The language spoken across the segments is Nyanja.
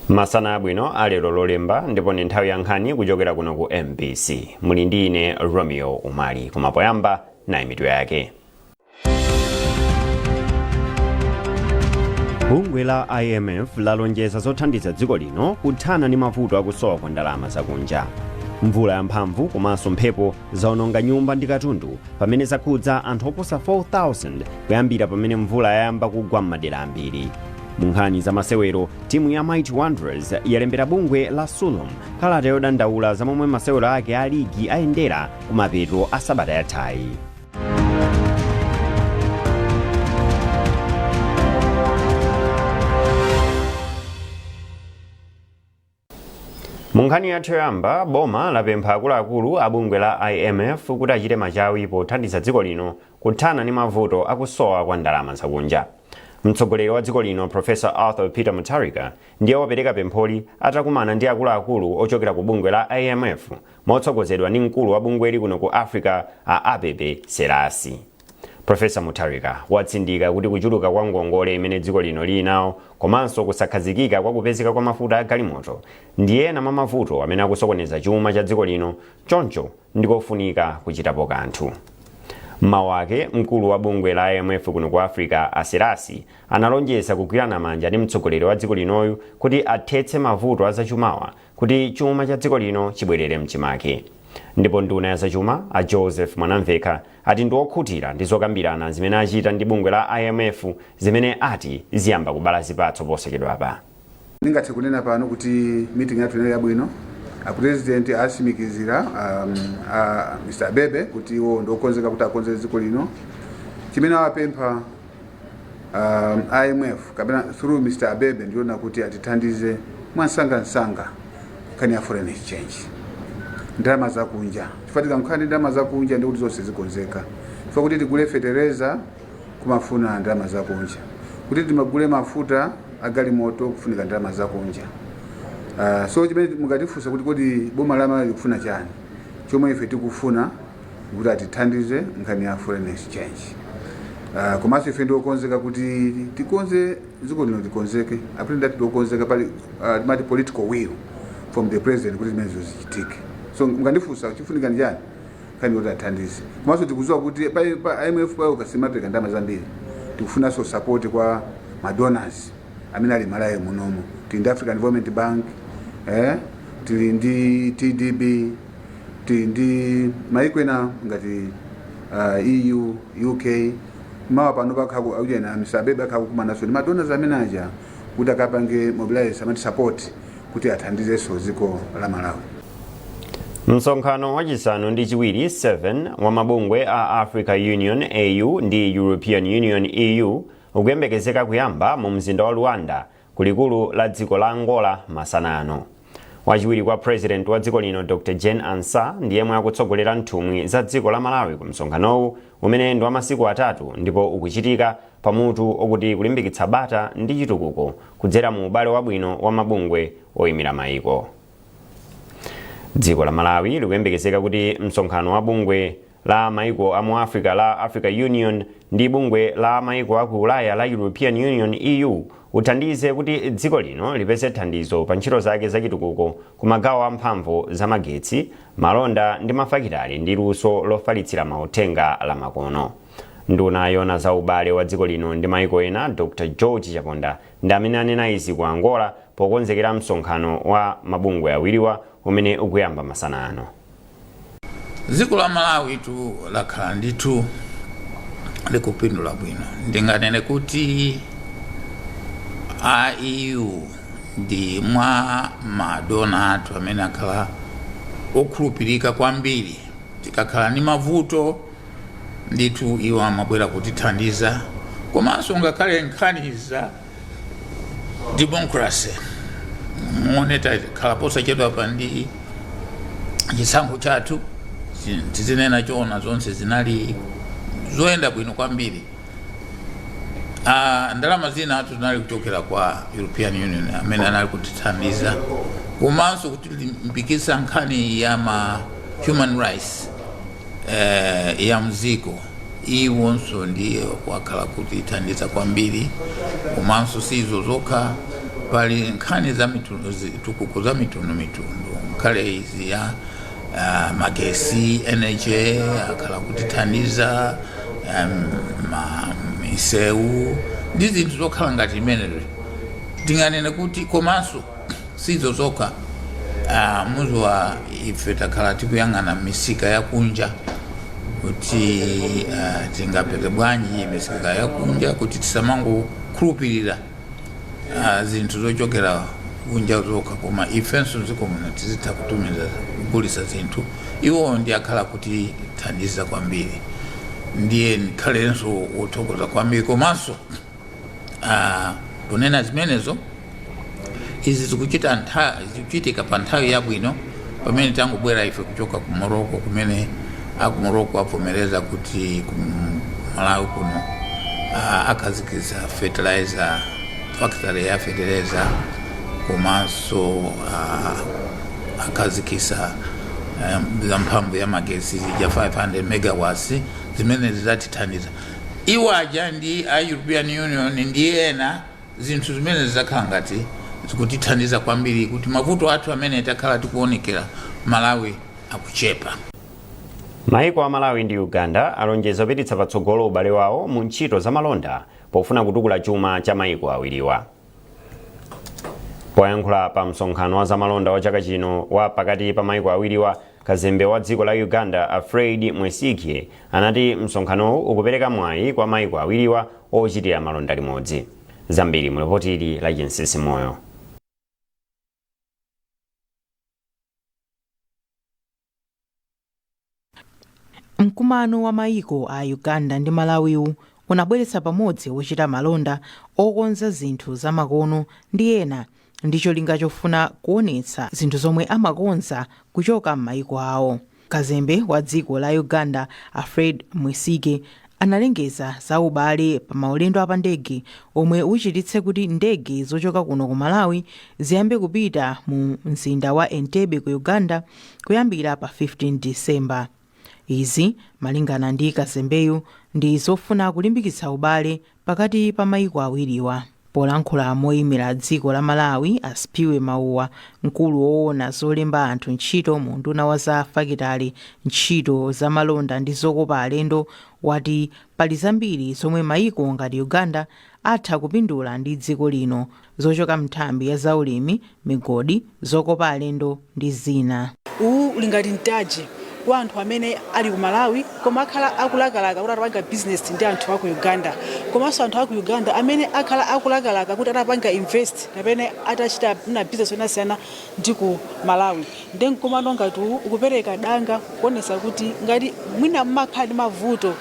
Masana abwino alero Lolemba, ndipo ndi nthawi ya nkhani kuchokera kuno ku MBC. Muli ndi ine Romeo Umali, koma poyamba nayi mitu yake. Bungwe la IMF lalonjeza zothandiza dziko lino kuthana ndi mavuto akusowa kwa ndalama zakunja. Mvula yamphamvu komanso mphepo zaononga nyumba ndi katundu pamene zakhudza anthu oposa 4000 kuyambira pamene mvula yayamba kugwa m'madera ambiri. Mu nkhani za masewero, timu ya Mighty Wanderers yalembera bungwe la Sulom kalata yodandaula za momwe masewero ake a ligi ayendera kumapeto a sabata yathayi. Mu nkhani yathu yoyamba, boma lapempha akuluakulu a bungwe la IMF kuti achite machawi pothandiza dziko lino kuthana ndi mavuto akusowa kwa ndalama zakunja. Mtsogoleri wa dziko lino Professor Arthur Peter Mutharika ndiye wapereka pempholi atakumana ndi akuluakulu ochokera ku bungwe la IMF motsogozedwa ndi mkulu wa bungweli kuno ku Africa a Abebe Selassie. Professor Mutharika watsindika kuti kuchuluka kwa ngongole imene dziko lino lili nawo komanso kusakhazikika kwa kupezeka kwa mafuta a galimoto ndi ena mwa mavuto amene akusokoneza chuma cha dziko lino, choncho ndikofunika kuchitapo kanthu. M'mawu ake, mkulu wa bungwe la IMF kuno ku Africa a Selassie analonjeza kugwirana manja ndi mtsogoleri wa dziko linoyu kuti athetse mavuto a zachumawa kuti chuma cha dziko lino chibwerere mchimake. Ndipo nduna ya zachuma a Joseph Mwanamvekha ati ndi okhutira ndi zokambirana zimene achita ndi bungwe la IMF zimene ati ziyamba kubala zipatso posachedwapa. Ndingathe kunena pano kuti meeting yathu inali yabwino. A president atsimikizira a Mr. Abebe kuti iwo ndiokonzeka kuti akonze dziko lino. Chimene awapempha IMF kapena through Mr. Abebe ndiona kuti atithandize mwansangansanga nkhani ya foreign exchange, ndalama zakunja, chifukwa tikangokhala ndi ndalama zakunja ndikuti zonse zikonzeka, chifukwa kuti tigule fetereza kumafuna ndalama zakunja, kuti timagule mafuta agalimoto kufunika ndalama zakunja. So chimene mukatifunsa kuti kodi boma la Malawi likufuna chani, chomwe ife tikufuna kuti atithandize nkhani ya foreign exchange. Komanso ife ndiokonzeka kuti tikonze dziko lino, tikonzeke apite ndati ndiokonzeka pali timati political will from the president kuti zimenezo zichitike. So mukandifunsa chifunika ndi chani, nkhani yoti athandize, komanso tikudziwa kuti pa IMF payo kasimapereka ndalama zambiri. Tikufunanso support kwa madonors amene ali Malawi munomo. Tili ndi African Development Bank, tili ndi TDB, tili ndi maiko ena ngati EU, UK. Mawa pano pakhaku ujena Mr. Abebe akhakukumanaso ndi madonors amene aja kuti akapange mobilize amati support kuti athandizenso dziko la Malawi. Msonkhano wachisanu ndi chiwiri 7 wa mabungwe a Africa Union AU ndi European Union EU ukuyembekezeka kuyamba mu mzinda wa Luanda, kulikulu la dziko la Angola, masana ano. Wachiwiri kwa president wa dziko lino Dr Jane Ansah ndi yemwe akutsogolera nthumwi za dziko la Malawi ku msonkhanowu umene ndi wa masiku 3 ndipo ukuchitika pamutu okuti kulimbikitsa bata ndi chitukuko kudzera mu ubale wabwino wa mabungwe oyimira mayiko. Dziko la Malawi likuyembekezeka kuti msonkhano wa bungwe la maiko a mu Africa la Africa Union ndi bungwe la maiko a ku Ulaya la European Union EU uthandize kuti dziko lino lipeze thandizo pa ntchito zake zachitukuko ku magawo amphamvu za magetsi, malonda ndi mafakitale ndi luso lofalitsira mauthenga la makono. Nduna yona za ubale wa dziko lino ndi maiko ena Dr George Chaponda ndi amene anena izi ku Angola pokonzekera msonkhano wa mabungwe awiriwa umene ukuyamba masana ano. Dziko la Malawi tu lakhala ndithu likupindula bwino. Ndinganene kuti a EU ndi mwa madona athu amene akhala okhulupirika kwambiri. Tikakhala ndi mavuto ndithu iwo amabwera kutithandiza, komanso ngakhale nkhani za democracy, muone takhala posachedwa pa ndi chisankho chathu, tizinena choona, zonse zinali zoyenda bwino kwambiri. Ndalama zina atu zinali kuchokera kwa European Union amene anali kutithandiza komanso kutilimbikitsa nkhani ya ma human rights ya mziko. Iwonso ndiye wakhala kutithandiza kwambiri. Komanso sizo zokha, Pali nkhani za mitundu, zitukuko za mitundu mitundu, nkhale izi ya magesi, energy, akhala kutithandiza, misewu ndi zinthu zokhala ngati imenezo. Tinganene kuti komanso sizo zokha, muziwa ife takhala tikuyang'ana misika yakunja kuti tingapeze bwanji misika yakunja kuti tisamangokhulupirira zinthu zochokera kunja zokha, koma ifenso mdziko muno tizitha kutumiza, kugulitsa zinthu. Iwo ndi akhala kutithandiza kwambiri, ndiye ndikhalenso wothokoza kwambiri. Komanso ponena zimenezo, izi zikuchitika pa nthawi yabwino pamene tangobwera ife kuchoka ku Morocco, kumene aku Morocco avomereza kuti ku Malawi kuno akhazikitsa fertilizer factory ya fertilizer, komanso akhazikitsa za mphamvu ya magesi zija 500 megawatts zimene zidzatithandiza. Iwo aja ndi a European Union ndi ena, zinthu zimene zidzakhala ngati zikutithandiza kwambiri kuti mavuto athu amene takhala tikuonekera Malawi akuchepa. Maiko a Malawi ndi Uganda alonjeza kupititsa patsogolo ubale wawo mu ntchito za malonda pofuna kutukula chuma cha maiko awiriwa. Poyankhula pa msonkhano wa zamalonda wa chaka chino wa pakati pa maiko awiriwa, kazembe wa dziko la Uganda a Fred Mwesigye anati msonkhanowu ukupereka mwayi kwa maiko awiriwa ochitira malonda limodzi. Zambiri mu ripoti ili la Chinsisi Moyo. Mkumano wa mayiko a Uganda ndi Malawiwu unabweretsa pamodzi ochita malonda, okonza zinthu zamakono ndi ena ndi cholinga chofuna kuonetsa zinthu zomwe amakonza kuchoka m'mayiko awo. Kazembe wa dziko la Uganda a Fred Mwesigye analengeza za ubale pa maulendo apandege omwe uchititse kuti ndege zochoka kuno ku Malawi ziyambe kupita mu mzinda wa Entebbe ku Uganda kuyambira pa 15 December. Izi, malingana ndi kazembeyu, ndi zofuna kulimbikitsa ubale pakati pa mayiko awiriwa. Polankhula moyimira dziko la Malawi, a Siphiwe Mauwa, mkulu woona zolemba anthu ntchito mu unduna wa za fakitale, ntchito za malonda ndi zokopa alendo, wati pali zambiri zomwe mayiko ngati Uganda atha kupindula ndi dziko lino zochoka m'nthambi ya zaulimi, migodi, zokopa alendo ndi zina. Uwu uli ngati mtaji kwa anthu amene ali ku Malawi koma akhala akulakalaka kuti atapanga business ndi anthu aku Uganda, komanso anthu aku Uganda amene akhala akulakalaka kuti atapanga invest kapena atachita na business yosiyanasiyana ndi ku Malawi. Nde mkumano ngati uwu ukupereka danga kuonetsa kuti ngati mwina mmakhala ndi mavuto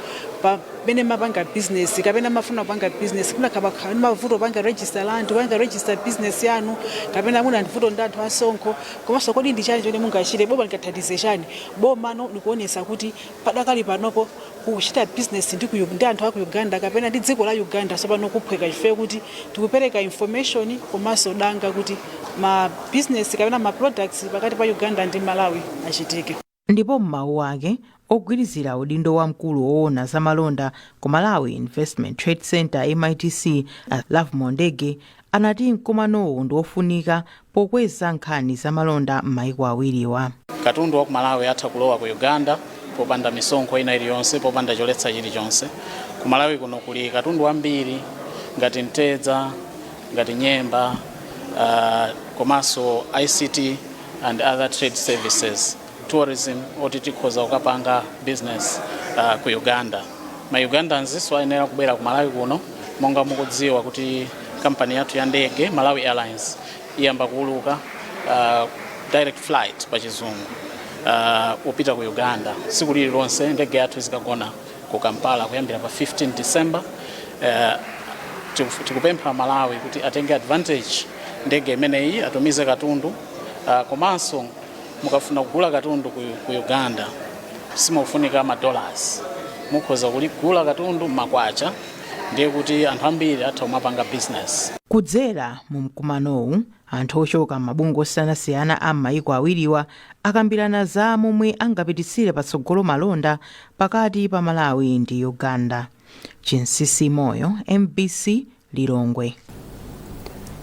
pamene mapanga business kapena mafuna kupanga business, munakhala ndi mavuto kupanga register land, kupanga register business yanu, kapena muna ndi vuto ndi anthu asonkho, komanso kodi ndi chani chomwe mungachite, boma lingathandize chani, bomano likuonetsa kuti padakali panopo kuchita business ndi anthu aku Uganda kapena ndi dziko la Uganda tsopano kuphweka, chifukwa kuti tikupereka information komanso danga kuti ma business kapena ma products pakati pa Uganda ndi Malawi achitike. Ndipo m'mawu ake, ogwirizira udindo wa mkulu woona za malonda ku Malawi Investment Trade Centre, MITC, a Lovemore Ndege, anati mkumanowu ndi wofunika pokweza nkhani za malonda m'mayiko awiriwa. Katundu wa ku Malawi atha kulowa ku Uganda popanda misonkho ina iliyonse, popanda choletsa chilichonse. Ku Malawi kuno kuli katundu wambiri ngati mtedza, ngati nyemba, komanso ICT and other trade services, tourism, oti tikhoza kukapanga business ku Uganda. Ma Ugandans so ayenera kubwera ku Malawi kuno. Monga mukudziwa kuti kampani yathu ya ndege, Malawi Airlines, iyamba kuuluka direct flight pa Chizungu upita ku Uganda tsiku lililonse. Ndege yathu izikagona ku Kampala kuyambira pa 15 December. Tikupempha Malawi kuti atenge advantage ndege imeneyi, atumize katundu, komanso mukafuna kugula katundu ku Uganda simufunika ma dollars, mukhoza kuligula katundu makwacha, ndiye kuti anthu ambiri atha kumapanga business. Kudzera mu mkumanowu, anthu ochoka m'mabungwe osiyanasiyana a m'mayiko awiriwa akambirana za momwe angapititsire patsogolo malonda pakati pa Malawi ndi Uganda. Chinsisi Moyo, MBC, Lilongwe.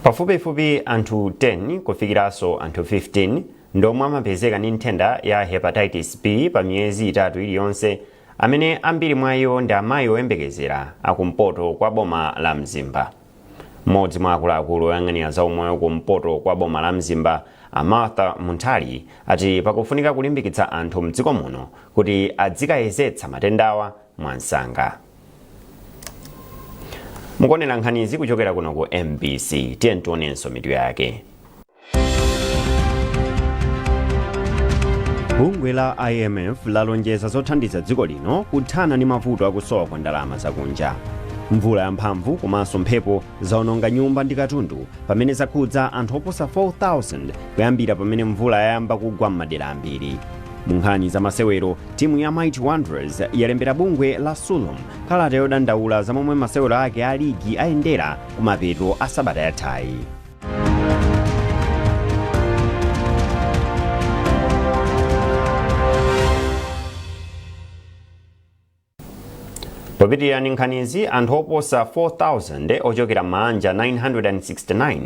Pafupifupi anthu 10 kufikiranso anthu 15 ndomwe amapezeka ndi nthenda ya hepatitis B pa miyezi 3 iliyonse, amene ambiri mwa iwo ndi amayi oyembekezera akumpoto kwa boma la Mzimba. Mmodzi mwa akuluakulu oyang'anira zaumoyo kumpoto kwa boma la Mzimba, a Martha Munthali, ati pakufunika kulimbikitsa anthu mdziko muno kuti adzikayezetsa matendawa mwansanga. Mukuonera nkhanizi kuchokera kuno ku MBC. Tiye tionenso mitu yake. Bungwe la IMF lalonjeza zothandiza dziko lino kuthana ndi mavuto akusowa kwa ndalama zakunja. Mvula yamphamvu komanso mphepo zaononga nyumba ndi katundu pamene zakhudza anthu oposa 4000 kuyambira pamene mvula yayamba kugwa m'madera ambiri. Mu nkhani za masewero, timu ya Mighty Wanderers yalembera bungwe la Sulom kalata yodandaula za momwe masewero ake a ligi ayendera kumapeto a sabata yathayi. Popitirira ndi nkhanizi, anthu oposa 4000 ochokera m'mabanja 969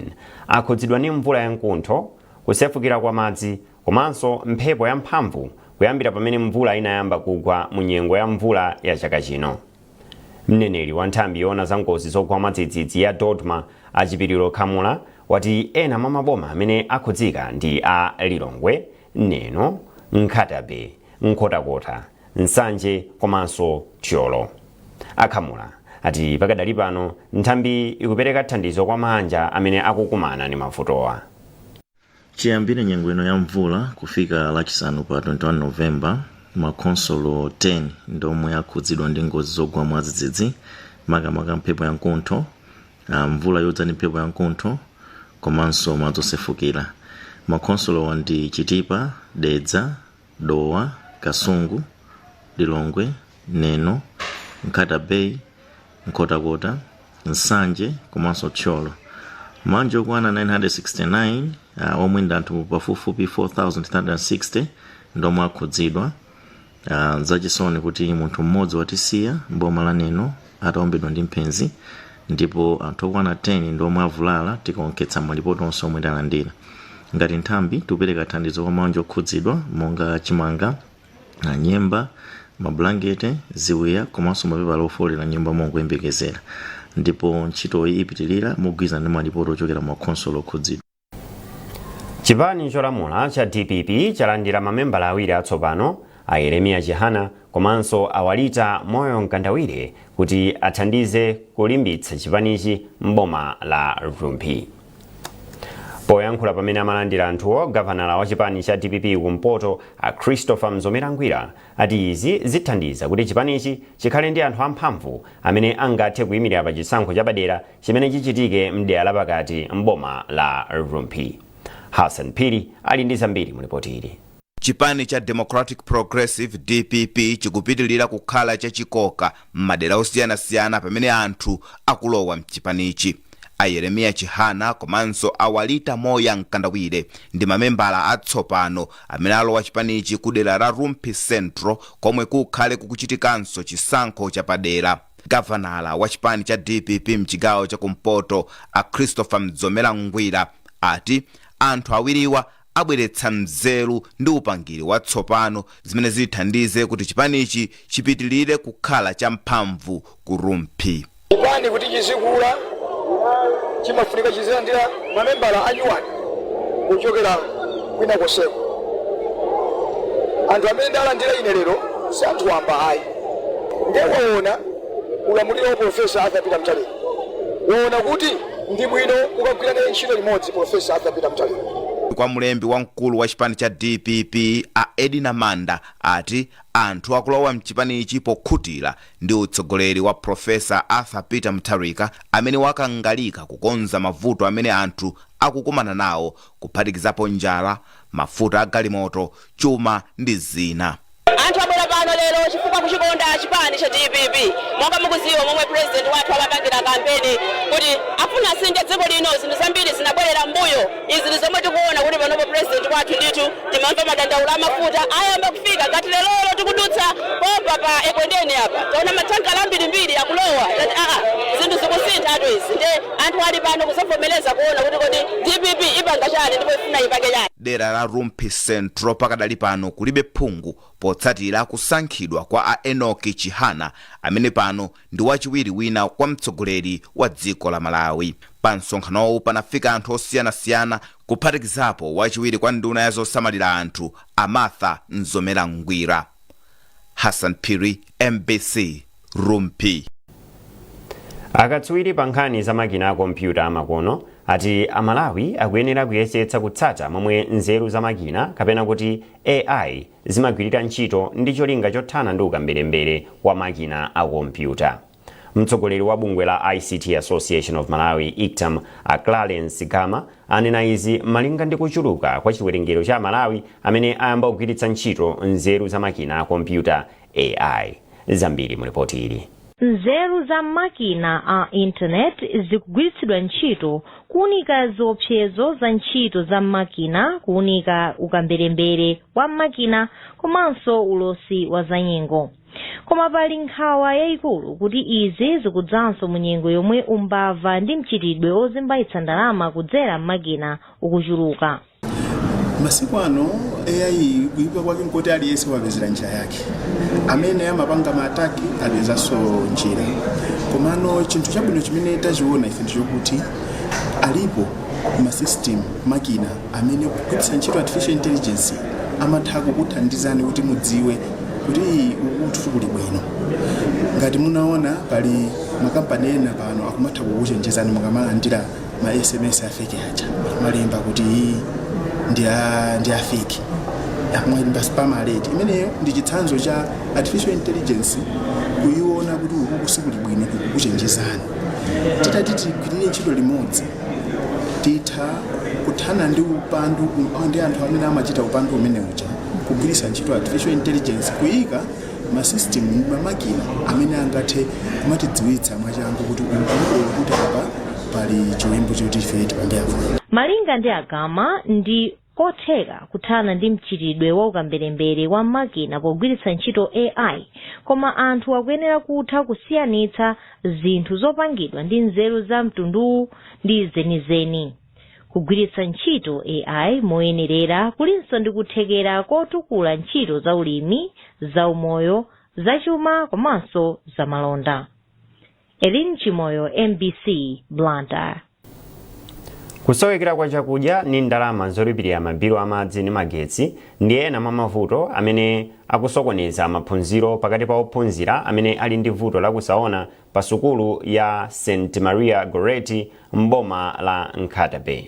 akhudzidwa ndi mvula yamkuntho, kusefukira kwa madzi komanso mphepo yamphamvu kuyambira pamene mvula inayamba kugwa mu nyengo ya mvula ya chaka chino. Mneneri wa nthambi yoona za ngozi zogwa mwadzidzidzi ya DoDMA, a Chipiliro Khamula, wati ena mwa maboma amene akhudzika ndi a Lilongwe, Neno, Nkhata Bay, Nkhotakota, Nsanje komanso Thyolo. A Khamula ati pakadali pano nthambi ikupereka thandizo kwa maanja amene akukumana ndi mavutowa. Chiyambire nyengo ino ya mvula kufika Lachisanu pa 21 November, makhonsolo 10 ndomwe akhudzidwa ndi ngozi zogwa mwadzidzidzi, makamaka mphepo ya mkuntho, mvula yodza ndi mphepo ya mkuntho komanso madzi osefukira. Makhonsolowa ndi Chitipa, Dedza, Dowa, Kasungu, Lilongwe, Neno, Nkhata Bay, Nkhotakota, Nsanje komanso Thyolo. Mabanja okwana 969 omwe ndi anthu pafupifupi 4360 ndomwe akhudzidwa. Zachisoni kuti munthu mmodzi watisiya mboma la Neno ataombedwa ndi mphenzi, ndipo anthu okwana 10 ndomwe avulala tikaonkhetsa malipoti onse omwe talandira. Ngati nthambi tikupereka thandizo kwa mabanja okhudzidwa monga chimanga, nyemba, mabulangete, ziwiya komanso mapepala ofolera nyumba mongoyembekezera, ndipo ntchitoyi ipitirira mogwirizana ndi malipoti ochokera makhonsolo okhudzidwa. Chipani cholamula cha DPP chalandira mamembala awiri atsopano, a Yeremiya Chihana komanso a Walita Moyo Mkandawire, kuti athandize kulimbitsa chipanichi m'boma la Rumphi. Poyankhula pamene amalandira anthuwo, gavanala wa chipani cha DPP kumpoto, a Christopher Mzomera Ngwira, ati izi zithandiza kuti chipanichi chikhale ndi anthu amphamvu amene angathe kuyimirira pa chisankho chapadera chimene chichitike mdera lapakati m'boma la Rumphi. Hassan Phiri ali ndi zambiri mu ripoti ili. Chipani cha Democratic Progressive, DPP, chikupitilira kukhala chachikoka m'madera osiyanasiyana pamene anthu akulowa mchipanichi. A Yeremiya Chihana komanso a Walita Moya Mkandawire ndi mamembala atsopano amene alowa chipanichi ku dera la Rumphi Central komwe kukhale kukuchitikanso chisankho chapadera. Gavanala wa chipani cha DPP mchigawo chakumpoto, a Christopher Mzomera Ngwira, ati anthu awiriwa abweretsa mzeru ndi upangiri watsopano zimene zithandize kuti chipanichi chipitilire kukhala champhamvu ku Rumphi. Chipani kuti chizikula chimafunika chizilandira mamembala anyuwani kuchokera kwina konseko. Anthu amene ndalandira ine lero si anthu wamba ayi. Ndiye waona ulamuliro wa Professor Arthur Peter Mutharika, waona kuti ndi bwino kukagwira naye ntchito limodzi Professor Arthur Peter Mutharika. Kwa mlembi wamkulu wa chipani cha DPP, a Edina Manda, ati anthu akulowa mchipanichi pokhutira ndi utsogoleri wa Professor Arthur Peter Mutharika amene wakangalika kukonza mavuto amene anthu akukumana nawo, kuphatikizapo njala, mafuta a galimoto, chuma ndi zina. Anthu abwera pano lero chifukwa kuchikonda chipani cha DPP. Monga mukuziwa momwe president wathu amapangira kampeni kuti afuna asinthe dziko lino, zinthu zambiri zinabwerera mbuyo. Izi ndi zomwe tikuona kuti panopo president wathu ndithu timamva madandaulo amafuta ayamba kufika. Ngati lerolo tikudutsa pompa pa Ekwendeni apa, taona mathankala ambirimbiri akulowa, tati aa, zinthu zikusintha atu. izi. Nde anthu ali pano kuzavomereza kuona kuti kodi DPP ipanga chani ndipo ifuna ipange chani. Dera la Rumphi Central pakadali pano kulibe phungu potsatira kusankhidwa kwa a Enoki Chihana, amene pano ndi wachiwiri wina kwa mtsogoleri wa dziko la Malawi. Pa msonkhanowu panafika anthu osiyanasiyana, kuphatikizapo wachiwiri kwa nduna ya zosamalira anthu, a Martha Mzomera Ngwira. Hassan Phiri, MBC, Rumphi. Akatswiri pa nkhani za makina a kompyuta amakono ati Amalawi akuyenera kuyesetsa kutsata momwe nzeru za makina, kapena kuti AI, zimagwirira ntchito ndi cholinga chothana ndi ukamberembere wa makina a kompyuta. Mtsogoleri wa bungwe la ICT Association of Malawi, ICTAM, a Clarence Gama, anena izi malinga ndi kuchuluka kwa chiwerengero cha Amalawi amene ayamba kugwiritsa ntchito nzeru za makina a kompyuta, AI. Zambiri mu ripoti ili. Nzeru za makina a intaneti zikugwiritsidwa ntchito kuwunika ziopsezo za ntchito za makina, kuwunika ukamberembere wa makina komanso ulosi wa zanyengo. Koma pali nkhawa yayikulu kuti izi zikudzanso mu nyengo yomwe umbava ndi mchitidwe ozembaitsa ndalama kudzera m'makina ukuchuluka. Masiku ano AI, kuipa kwake nkoti aliyense wapezera njira yake. Amene amapanga ma attack apezanso njira. Komano chinthu chabwino chimene tachiona ife ndichokuti alipo ma system, makina amene kugwiritsa ntchito artificial intelligence amatha kukuthandizani kuti mudziwe kuti ukuti kuli bwino. Ngati munaona, pali makampani ena pano akumatha kukuchenjezani mukamalandira ma SMS a fake aja, malemba kuti iyi ndi a fake, akumwaimba spam alert. Imeneyo ndi chitsanzo cha artificial intelligence kuiona kuti uku sikuli bwino, kukuchenjezani. Titati tigwirire ntchito limodzi, titha kuthana ndi upandu ndi anthu amene amachita upandu umene uja, kugwiritsa ntchito artificial intelligence, kuyika ma system, mamakina amene angathe kumatidziwitsa mwachangu kuti uku, kuti apa pali chiwembu choti ife tipange avoid. Malinga ndi Agama, ndi kotheka kuthana ndi mchitidwe wa ukamberembere wa makina pogwiritsa ntchito AI, koma anthu akuyenera kutha kusiyanitsa zinthu zopangidwa ndi nzeru za mtunduwu ndi zenizeni. Kugwiritsa ntchito AI moyenerera kulinso ndi kuthekera kotukula ntchito za ulimi, zaumoyo, zachuma komanso zamalonda. Elin Chimoyo, MBC, Blantyre. Kusowekera kwa chakudya ndi ndalama zolipirira mabilu amadzi ndi magetsi ndi ena mwa mavuto amene akusokoneza maphunziro pakati pa ophunzira amene ali ndi vuto lakusaona pa sukulu ya St Maria Goretti m'boma la Nkhata Bay.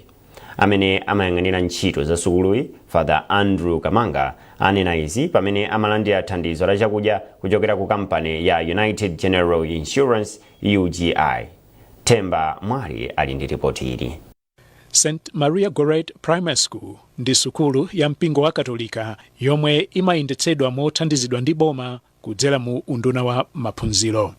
Amene amayang'anira ntchito za sukuluyi, Father Andrew Kamanga, anena izi pamene amalandira thandizo la chakudya kuchokera ku kampani ya United General Insurance, UGI. Themba Mwali ali ndi ripoti ili. St Maria Goretti Primary School ndi sukulu ya mpingo wa Katolika yomwe imayendetsedwa mothandizidwa ndi boma kudzera mu unduna wa maphunziro.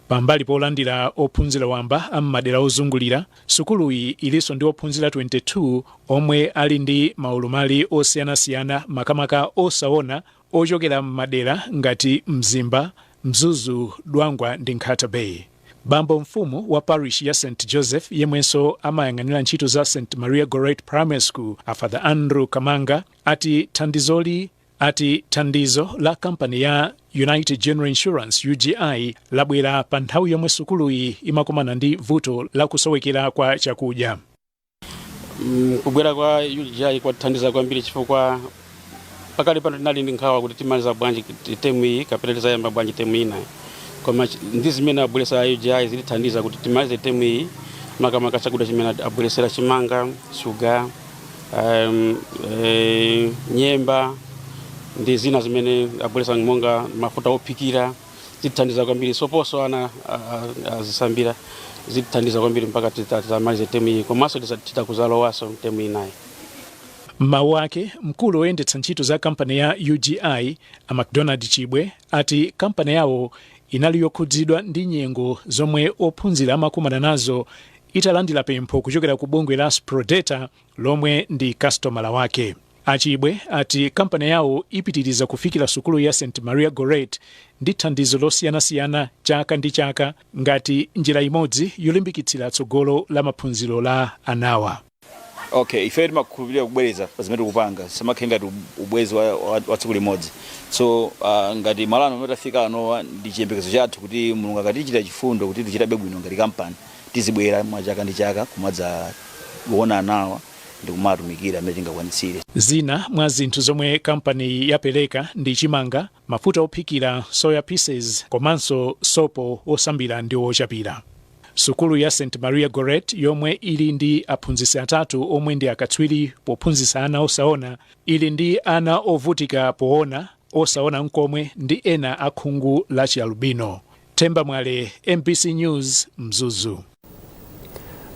Pambali polandira ophunzira wamba am'madera ozungulira, sukuluyi ilinso ndi ophunzira 22 omwe ali ndi maulumali osiyanasiyana, makamaka osaona, ochokera m'madera ngati Mzimba, Mzuzu, Dwangwa ndi Nkhata Bay. Bambo mfumu wa parish ya St Joseph, yemwenso amayang'anira ntchito za St Maria Goretti Primary School, a Father Andrew Kamanga, ati thandizo la kampani ya United General Insurance, UGI, labwera pa nthawi yomwe sukuluyi imakumana ndi vuto la kusowekera kwa chakudya. Kubwera kwa UGI kwatithandiza kwambiri, chifukwa pakali pano tinali ndi nkhawa kuti timaliza bwanji temu iyi kapena tizayamba bwanji temu ina. Koma ndi zimene abweresa UGI zitithandiza kuti timalize temu iyi, makamaka chakudya chimene abweresera, chimanga, shuga, nyemba ndi zina zimene abweresa monga mafuta ophikira, zitithandiza kwambiri. Soposo ana azisambira, zitithandiza kwambiri mpaka tizamalize temu iyi, komanso titakuzalowaso temu inayi. M'mawu ake, mkulu woyendetsa ntchito za kampani ya UGI, a McDonald Chibwe, ati kampani yawo inali yokhudzidwa ndi nyengo zomwe ophunzira amakumana nazo italandira pempho kuchokera ku bungwe la Sprodata, lomwe ndi kastomala wake. Achibwe ati kampani yawo ipitiriza kufikira sukulu ya St Maria Goretti ndi thandizo losiyanasiyana chaka ndi chaka ngati njira imodzi yolimbikitsira tsogolo la maphunziro la anawa. Okay, ife timakhulupirira kubwereza pa zimene tikupanga, samakhale ngati ubwezi wa tsiku limodzi. So ngati malo ano amene tafika anowa, ndi chiyembekezo chathu kuti Mulungu akatichita chifundo kuti tichitabe bwino ngati kampani, tizibwera mwa chaka ndi chaka kumadzaona anawa ndi kumatumikira amene tingakwanitsire. Zina mwa zinthu zomwe kampani yapereka ndi chimanga, mafuta ophikira, soya pieces komanso sopo osambira ndi ochapira. Sukulu ya St Maria Goretti, yomwe ili ndi aphunzitsi atatu omwe ndi akatswiri pophunzitsa ana osaona, ili ndi ana ovutika poona, osaona nkomwe ndi ena akhungu la chialubino. Themba Mwale, MBC News, Mzuzu.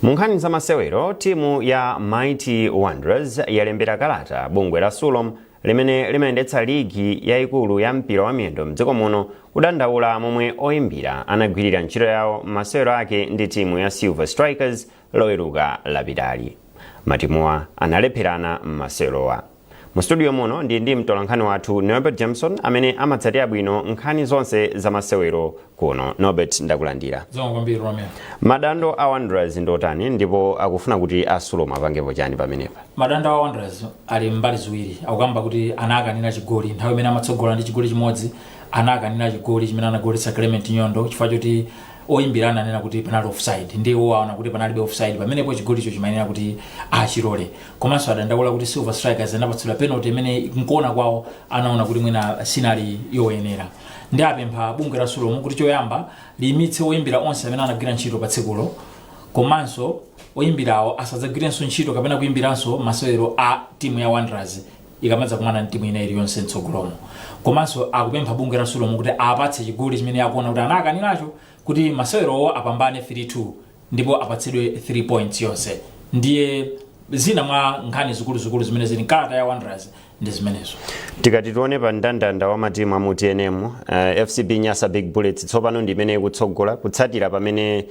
Mu nkhani za masewero, timu ya Mighty Wanderers yalembera kalata bungwe la SULOM limene limayendetsa ligi yayikulu ya mpira wa miyendo mdziko muno, kudandaula momwe oyimbira anagwirira ntchito yawo m'masewero ake ndi timu ya Silver Strikers Loweruka lapitali. Matimuwa analepherana m'masewerowa. Mu studio muno ndi mtolankhani wathu Norbert Jameson, amene amatsatira bwino nkhani zonse za masewero kuno. Norbert, ndakulandira. Zikomo kwambiri, Romeo. Madando a Wanderers ndotani, ndipo akufuna kuti a SULOM apangepo chani pamenepa? Madando a Wanderers ali mbali ziwiri. Akukamba kuti anakanira chigoli nthawi imene amatsogola ndi chigoli chimodzi. Anakanira chigoli chimene anagoletsa Clement Nyondo chifukwa choti oyimbira ananena kuti panali offside, ndiye iwo aona kuti panalibe offside pamenepo, chigolicho chimayenera kuti achilole. Komanso adandaula kuti Silver Strikers anapatsidwa penalty imene nkuona kwawo anaona kuti mwina sinali yoyenera. Ndi apempha bungwe la SULOM kuti choyamba liyimitse oyimbira onse amene anagwira ntchito pa tsikulo, komanso oyimbirawo asadzagwirenso ntchito kapena kuyimbiranso masewero a timu ya Wanderers ikamadza kumana ndi timu ina iliyonse mtsogolomo. Komanso akupempha bungwe la SULOM kuti apatse chigoli chimene akuona kuti anakaniracho, kuti masewerowo apambane 3-2 ndipo apatsidwe 3 points yonse. Ndiye zina mwa nkhani zikuluzikulu zimene zili mkalata ya Wanderers ndi zimenezo. Tikati tione pa mndandanda wa matimu amu TNM, FCB Nyasa Big Bullets tsopano ndi imene ikutsogola kutsatira pamene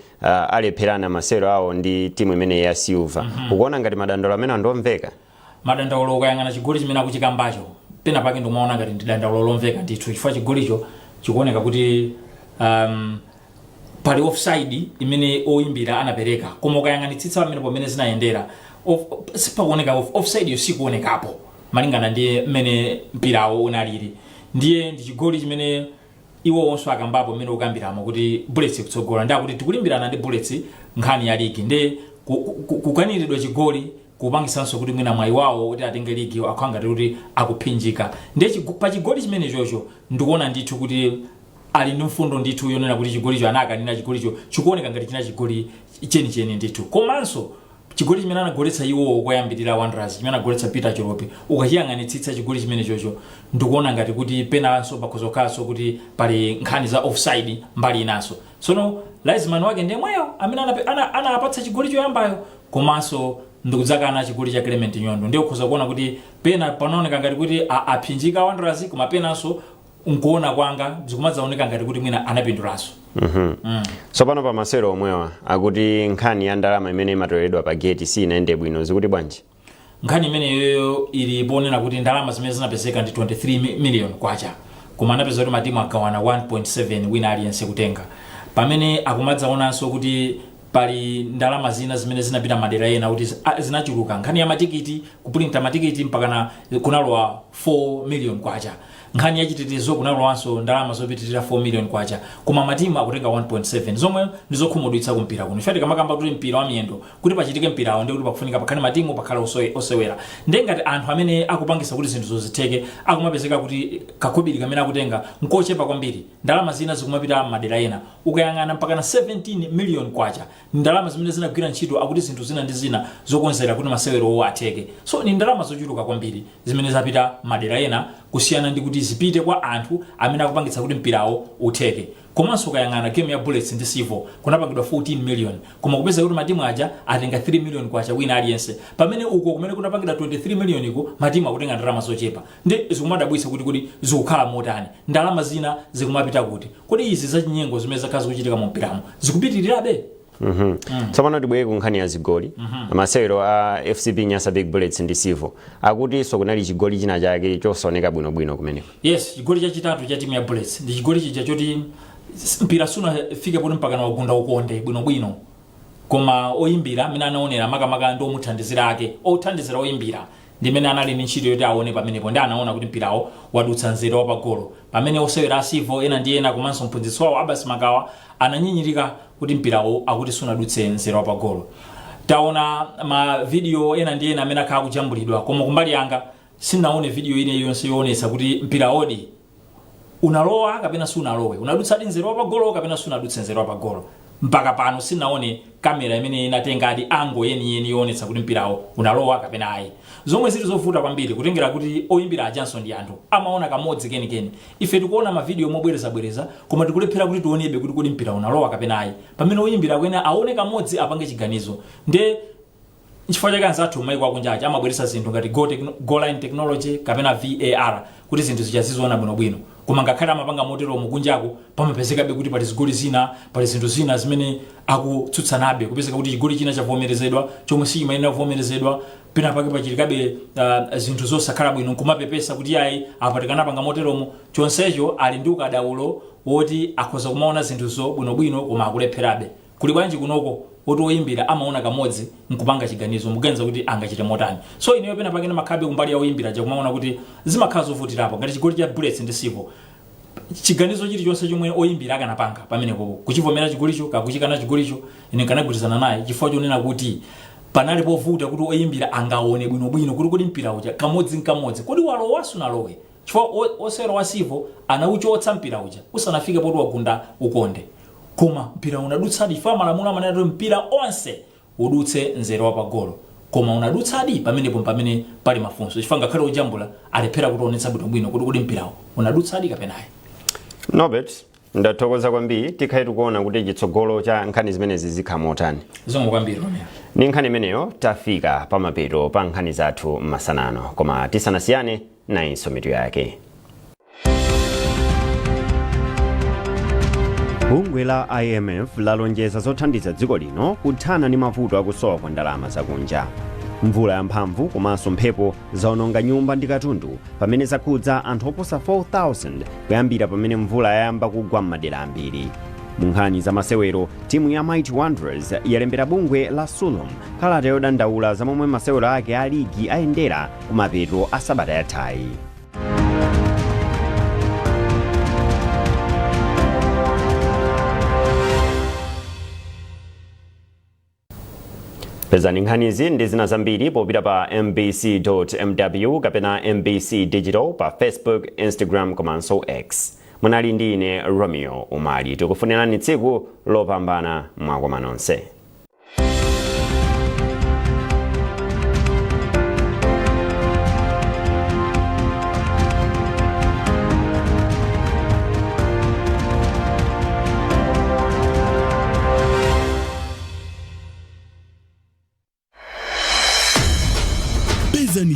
alepherana masewero awo ndi timu imene ya Silver. Ukuona ngati madandaulo amene andomveka? Madandaulo, ukayang'ana chigoli chimene akuchikambacho, pena pake ndikumaona ngati ndi dandaulo lomveka ndithu, chifukwa chigolicho chikuoneka kuti pali offside imene oyimbira anapereka, koma ukayang'anitsitsa pamene pamene zinayendera, sipakuoneka offside yo, sikuonekapo malingana ndi mmene mpirawo unalili. Ndiye ndi chigoli chimene iwo onso akambapo mmene ukambiramo kuti Bullets ikutsogola, ndi akuti tikulimbirana ndi Bullets nkhani ya ligi, ndi kukaniridwa chigoli kupangisanso kuti mwina mwayi wawo kuti atenge ligi akhala ngati kuti akuphinjika. Ndiye pa chigoli chimene chocho ndikuona ndithu kuti ali ndi mfundo ndithu yonena kuti chigolicho anakanira, chigolicho chikuoneka ngati china chigoli chenicheni ndithu. Komanso chigoli chimene anagoletsa iwowo koyambirira Wanderers, chimene anagoletsa Peter Cholopi, ukachiyang'anitsitsa chigoli chimene chocho ndikuona ngati kuti penanso pakhoza kukhalanso kuti pali nkhani za offside mbali inanso. Tsono linesman wake ndi yemweyo amene anapatsa chigoli choyambayo, komanso ndikudzakana chigoli cha Clement Nyondo. Ndiye ukhoza kuona kuti pena panaoneka ngati kuti aphinjika Wanderers, koma penanso nkuona kwanga zikumadzaoneka ngati kuti mwina anapindulanso. Tsopano pa masewero omwewa, akuti nkhani ya ndalama imene imatoleredwa pa gate sinayende bwino. Zikuti bwanji? Nkhani imeneyoyo ili ponena kuti ndalama zimene zinapezeka ndi 23 million kwacha, koma anapeza kuti matimu agawana 1.7 wina aliyense kutenga, pamene akumadzaonanso kuti pali ndalama zina zimene zinapita madera ena kuti zinachuluka. Nkhani ya matikiti, kuprinta matikiti mpakana kunalowa 4 million kwacha. Nkhani ya chitetezo kunalowanso ndalama zopitirira 4 million kwacha, koma matimu akutenga 1.7, zomwe ndizokhumudwitsa kumpira kuno. Chifukwa tikamakamba kuti mpira wa miyendo, kuti pachitike mpirawo ndi kuti pakufunika pakhale matimu, pakhale osewera. Ndiye ngati anthu amene akupangisa kuti zinthu zozitheke akumapezeka kuti kakhobiri kamene akutenga nkochepa kwambiri, ndalama zina zikumapita madera ena, ukayang'ana mpakana 17 million kwacha ndalama zimene zinagwira ntchito akuti zinthu zina ndi zina zokonzera kuti masewerowo atheke. So ni ndalama zochuluka kwambiri zimene zapita madera ena kusiyana ndi kuti zipite kwa anthu amene akupangitsa kuti mpirawo utheke. Komanso ukayang'ana game ya Bullets ndi Civo, kunapangidwa 14 million, koma kupeza kuti matimu aja atenga 3 million kwacha wina aliyense, pamene uko kumene kunapangidwa 23 million iko matimu akutenga ndalama zochepa. Ndi zikumadabwitsa kuti zikukhala motani, ndalama zina zikumapita kuti? Kodi izi zachinyengo zimene zakhala zikuchitika mu mpiramo zikupitirirabe? Tsopano tibwere ku nkhani ya zigoli. Masewero a FCB Nyasa Big Bullets ndi Civo, akutinso kunali chigoli china chake chosaoneka bwinobwino kumeneko. Yes, chigoli chachitatu cha timu ya Bullets ndi chigoli chija choti mpira sunafike poti mpakana wagunda ukonde bwinobwino, koma oyimbira amene anaonera, makamaka ndi omuthandizira ake, othandizira oyimbira, ndi amene anali ndi ntchito yoti aone pamenepo, ndi anaona kuti mpirawo wadutsa mzere wa pagolo, pamene osewera a Civo ena ndi ena komanso mphunzitsi wawo Abbas Makawa ananyinyirika kuti mpirawo akuti sunadutse mzere wa pagolo. Taona ma video ena ndi ena amene akhala kujambulidwa, koma kumbali yanga sinaone video ine iliyonse yoonetsa kuti mpirawo unalowa kapena sunalowe, unadutsadi mzere wa pagolo kapena sunadutse mzere wa pagolo. Mpaka pano sinaone kamera imene inatengadi angle yeniyeni yoonetsa kuti mpirawo unalowa kapena ayi, zomwe zili zovuta kwambiri kutengera kuti oyimbira ajanso ndi anthu, amaona kamodzi kenikeni. Ife tikuona mavidiyo mobwerezabwereza, koma tikulephera kuti tionebe kuti kodi mpira unalowa kapena ayi, pamene oyimbira akuyenera aone kamodzi apange chiganizo. Nde nchifukwa chake anzathu maiko akunjachi amabweretsa zinthu ngati goal line technology kapena VAR kuti zinthu zija ziziona bwinobwino. Koma ngakhale amapanga moteromo kunjako, pamapezekabe kuti pali zigoli zina, pali zinthu zina zimene akutsutsanabe, kupezeka kuti chigoli china chavomerezedwa chomwe sichimayenera kuvomerezedwa, pena pake pachitikabe zinthu zosakhala bwino, nkumapepesa kuti ayi, apa tikanapanga moteromo. Chonsecho ali ndi ukadaulo woti akhoza kumaona zinthuzo bwinobwino, koma akulepherabe. Kuli bwanji kunoko woti oyimbira amaona kamodzi nkupanga chiganizo? Muganiza kuti angachite motani? So ineyo pena pake ndimakhalabe kumbali ya oyimbira ja, kumaona kuti zimakhala zovutirapo. Ngati chigoli cha Bullets ndi Civo, chiganizo chilichonse chomwe oyimbira akanapanga pamenepopo, kuchivomera chigolicho kakuchikana chigolicho, ine nkanagwirizana naye, chifukwa chonena kuti panali povuta kuti oyimbira angaone bwinobwino kuti kodi mpira uja kamodzi nkamodzi kodi walowa sunalowe, chifukwa osewera wa Civo anauchotsa mpira uja usanafike poti wagunda ukonde, koma mpira unadutsadi, chifukwa malamulo amanena kuti mpira onse udutse mzere wa pagolo. Koma unadutsadi? Pamenepo pamene pali mafunso, chifukwa ngakhale ojambula alephera kutionetsa bwinobwino kuti kodi mpirawo unadutsadi kapena ayi. Norbert, ndathokoza kwambiri. Tikhale tikuona kuti chitsogolo cha nkhani zimenezi zikhala motani. Zikomo kwambiri, Romeo. Ndi nkhani imeneyo tafika pamapeto pa nkhani zathu masanano, koma tisanasiyane, nayinso mitu yake. Bungwe la IMF lalonjeza zothandiza dziko lino kuthana ndi mavuto akusowa kwa ndalama zakunja. Mvula yamphamvu komanso mphepo zaononga nyumba ndi katundu, pamene zakhudza anthu oposa 4000 kuyambira pamene mvula yayamba kugwa m'madera ambiri. Mu nkhani za masewero, timu ya Mighty Wanderers yalembera bungwe la Sulom kalata yodandaula za momwe masewero ake a ligi ayendera kumapeto a sabata yathayi. Pezani nkhanizi ndi zina zambiri popita pa mbc.mw kapena MBC Digital pa Facebook, Instagram komanso X. Munali ndi ine Romeo Umali. Tikufunirani tsiku lopambana, mwakoma nonse. Pezani.